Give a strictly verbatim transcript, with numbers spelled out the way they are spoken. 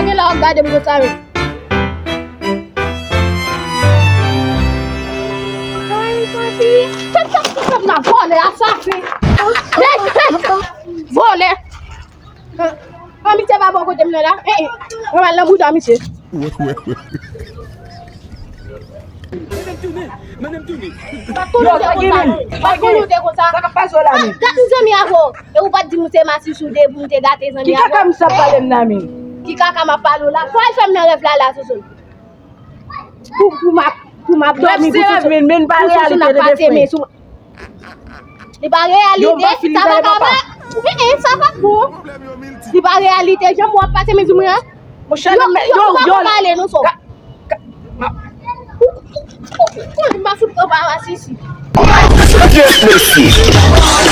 Gen la w ap gade m konsa menm. Ay, papi. Tèt sa ti pèp la vòlè a sa fè. Vòlè. An misye pa bò kote m nan la. Eh, eh. Mwen al nan bouda misye. Pa konnen w te konsa. Pa konnen w te konsa. Sa k ap pase w la menm? Gade zanmi avè w. E ou pa t di m ou se masisi w de pou m te gate zanmi avè w. Ki kaka misye ap pale m nan menm? Ki kaka m ap pale w la? Sa w al fè m nan rèv la la, Soso? Pou, pou m ap, pou m ap dòmi, pou Soso, men, men pa pou Soso reyalite n ap de pase men sou. Li pa reyalite, sa pa ka ba. Eh, eh, sa pa bon. Li pa reyalite, jan w ap pase men sou mwen an. Monchè, yo, yo, yo, yo, pale nou so. Ou konn m pa fout pran pa masisi. Mesye.